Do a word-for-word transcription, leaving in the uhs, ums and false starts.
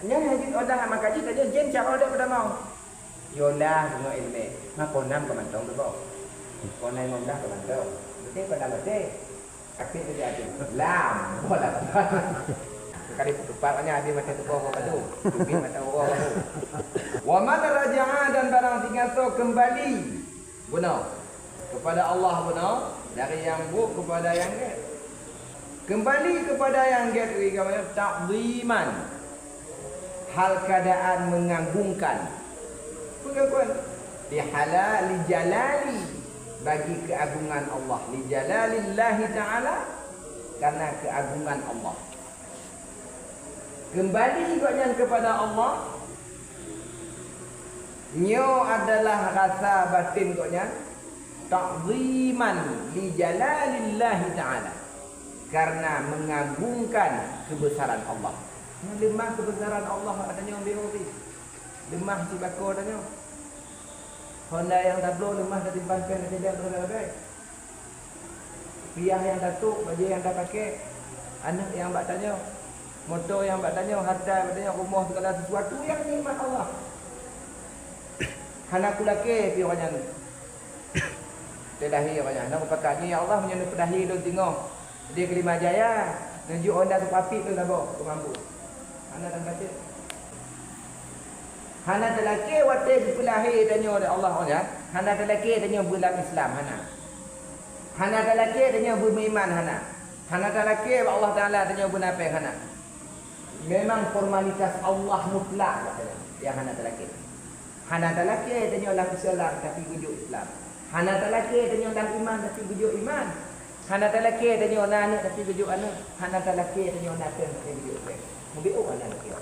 Nyan hajat odah maka jih tanyoe jén cara dek peutamong. Yolah deungon ilmu, mako nam keumantong teuboh. Kona lima belas keumantong. Beutôi kona beutôi. Tapi tu jadi lam, bola. Sekali tupat hanya habis mata teuboh kau tu. Habis mata orang tu. Wa man raja'a, dan barang singasoe kembali. Bunoe. Kepada Allah bunoe, dari nyang brok kepada nyang gét. Kembali kepada nyang gét, ta'ziman. Hal keadaan mengagungkan. Pengakuan. Li hala-, li jalali, bagi keagungan Allah. Li jalalillahi ta'ala, karena keagungan Allah. Kembali gobnyan kepada Allah, nyoe adalah rasa batin gobnyan, ta'ziman li jalalillahi ta'ala, karena mengagungkan kebesaran Allah. Nyoe leumah kebesaran Allah, ada nyoe biasa. Leumah sibako tanyoe. Honda nyang tabloe leumah tatiban péng tatiban leubeh-leubeh. Rupiah nyang tatok, bajée nyang tapaké, aneuk nyang bak tanyoe, moto nyang bak tanyoe, harta bak tanyoe, rumoh, segala sesuatu nyang nikmat Allah. Hana kulakée pih awaknyan. Teulahé awaknyan, hana kupakat. Nyoe, ya Allah, meunyoe neupeulahé lôn singoh di Keulima Jaya, neujok honda teupapi lôn saboh, keu mampu. Hana tan bacut. Hana talakée watée geupeulahé tanyoe lé Allah nyan, hana talakée tanyoe beulam Islam, hana. Hana talakée tanyoe beumeuiman, hana. Hana talakée bak Allah Taala tanyoe beuna péng, hana. Memang formalitas Allah mutlak, nyang hana talakée. Hana talakée tanyoe lam Islam tapi geujok Islam. Hana talakée tanyoe lam iman tapi geujok iman. Hana talakée tanyoe na aneuk tapi geujok aneuk. Hana talakée tanyoe na péng tapi geujok péng. Mubiôh hana lakée.